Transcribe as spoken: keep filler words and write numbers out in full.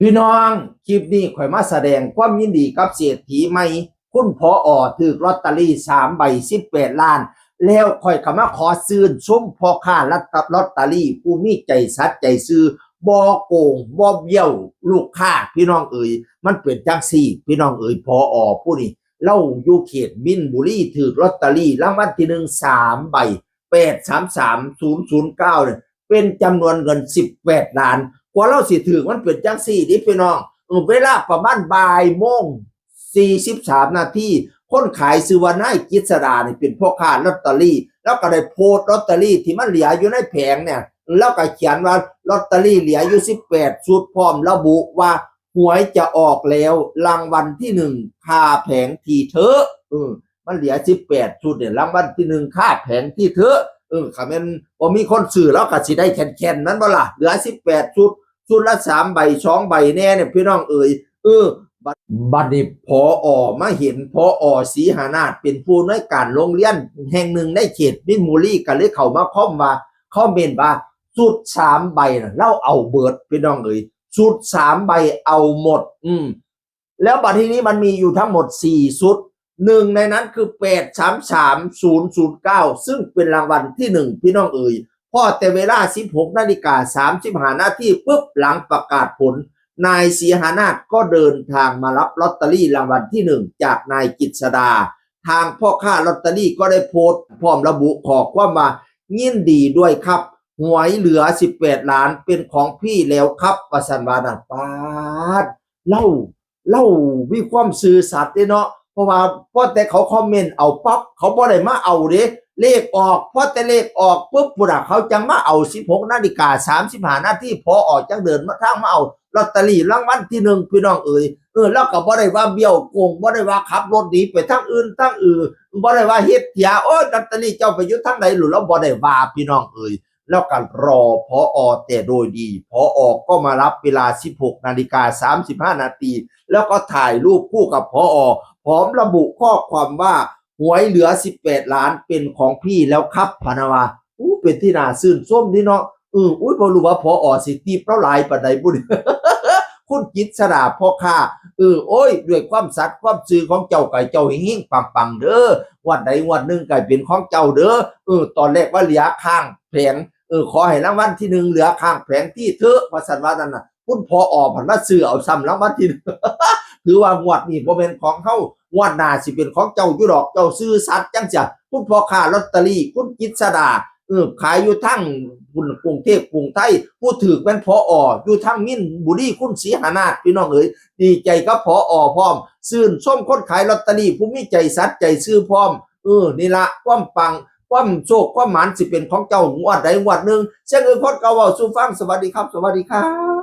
พี่น้อง คลิปนี้ข่อยมาแสดงความยินดีกับเศรษฐีใหม่ คุณผอ.ถืกลอตเตอรี่สามใบ สิบแปดล้าน แล้วข่อยก็มาขอชื่นชมพ่อค้าลอตเตอรี่ผู้มีใจสัตย์ใจซื่อ บ่โกงบ่เบี้ยวลูกค้า พี่น้องเอ๋ย มันเป็นจั่งซี้ พี่น้องเอ๋ย ผอ.ผู้นี้ ลาวอยู่เขตมินบุรี ถืกลอตเตอรี่รางวัลที่หนึ่งสามใบ แปดสามสามศูนย์ศูนย์เก้า เนี่ย เป็นจำนวนเงินสิบแปดล้าน กว่าลาวสิถืกมันเป็นจั่งซี้เด้พี่น้อง เออ เวลาประมาณบ่ายโมงสี่สิบสามนาที คนขายชื่อว่านายกฤษดานี่เป็นพ่อค้าลอตเตอรี่ ลาวก็ได้โพสต์ลอตเตอรี่ที่มันเหลืออยู่ในแผงเนี่ย ลาวก็เขียนว่าลอตเตอรี่เหลืออยู่สิบแปดชุด พร้อมระบุว่าหวยจะออกแล้ว รางวัลที่หนึ่ง คาแผงทีเถอะ เออ มันเหลือสิบแปดชุดเนี่ย รางวัลที่หนึ่ง คาแผงทีเถอะ เออ คันแม่นบ่มีคนซื้อ ลาวก็สิได้แคนๆ นั้นบ่ล่ะ เหลือสิบแปดชุด ชุดละสามใบ สองใบแน่เนี่ย พี่น้องเอ๋ย เออ บัด บัดนี้ ผอ.มาเห็น ผอ.ศรีหานาถ เป็นผู้อำนวยการโรงเรียนแห่งหนึ่งในเขตมินบุรี ก็เลยเข้ามาคอมว่า คอมเมนต์ว่า ชุดสามใบน่ะ ลาวเอาเบิด พี่น้องเอ๋ย ชุดสามใบเอาหมด อืม แล้วบัดทีนี้มันมีอยู่ทั้งหมดสี่ชุด หนึ่งในนั้นคือแปดสามสามศูนย์ศูนย์เก้า ซึ่งเป็นรางวัลที่หนึ่ง พี่น้องเอ๋ย พอแต่เวลาสิบหกนาฬิกาสามสิบห้านาทีปุ๊บ หลังประกาศผล นายศรีหานาถก็เดินทางมารับลอตเตอรี่รางวัลที่หนึ่งจากนายกฤษดา ทางพ่อค้าลอตเตอรี่ก็ได้โพสต์พร้อมระบุข้อความว่า ยินดีด้วยครับ หวยเหลือสิบแปดล้าน เป็นของพี่แล้วครับ ว่าซั่นว่านั่น ป๊าด ลาว ลาวมีความซื่อสัตย์เด้เนาะ เพราะว่าพอแต่เขาคอมเมนต์เอาปั๊บ เขาบ่ได้มาเอาเด้ เลขออก พอแต่เลขออกปุ๊บ พุ้นน่ะ เขาจั่งมาเอา สิบหกนาฬิกาสามสิบห้านาที ผอ.จั่งเดินมาทางมาเอาลอตเตอรี่รางวัลที่หนึ่ง พี่น้องเอ๋ย เออ ลาวก็บ่ได้ว่าเบี้ยวโกง บ่ได้ว่าขับรถหนีไปทางอื่นทางอื่น บ่ได้ว่าเฮ็ดเสีย โอ้ย ลอตเตอรี่เจ้าไปอยู่ทางใดหรือ ลาวบ่ได้ว่า พี่น้องเอ๋ย ลาวก็รอ ผอ.แต่โดยดี ผอ.ก็มารับเวลาสิบหกนาฬิกาสามสิบห้านาที แล้วก็ถ่ายรูปคู่กับ ผอ.พร้อมระบุข้อความว่า หวยเหลือสิบแปดล้าน เป็นของพี่แล้วครับ พะนะว่า อู้ เป็นที่น่าชื่นชมนี่เนาะ เออ อุ้ย บ่ฮู้ว่า ผอ.สิติปลาวหลายปานใดบุ้น คุณกฤษดาพ่อค้า เออ โอ้ย ด้วยความสัตย์ความซื่อของเจ้า ก็ให้เจ้าเฮงๆปังๆเด้อ งวดใดงวดหนึ่งก็ให้เป็นของเจ้าเด้อ เออ ตอนแรกว่าเหลือค้างแผง เออ ขอให้รางวัลที่หนึ่งเหลือค้างแผงทีเถอะ ว่าซั่นว่านั่นน่ะ คุณผอ.เพิ่นมาซื้อเอาซ้ำรางวัลที่หนึ่ง ถือว่างวดนี้บ่แม่นของเฮา งวดหน้าสิเป็นของเจ้าอยู่ดอก เจ้าซื่อสัตย์จั่งซี้ คุณพ่อค้าลอตเตอรี่ คุณกฤษดา เออ ขายอยู่ทางพุ้น กรุงเทพฯ กรุงไทย ผู้ถืกแม่น ผอ.อยู่ทางมินบุรี คุณศรีหานาถ พี่น้องเอ๋ย ดีใจกับ ผอ.พร้อม ชื่นชมคนขายลอตเตอรี่ ผู้มีใจสัตย์ใจซื่อพร้อม เออ นี่ละ ความปัง ความโชค ความหมานสิเป็นของเจ้า งวดใดงวดหนึ่ง เสียงอื่นคนเก่าเว้าสู่ฟัง สวัสดีครับ สวัสดีครับ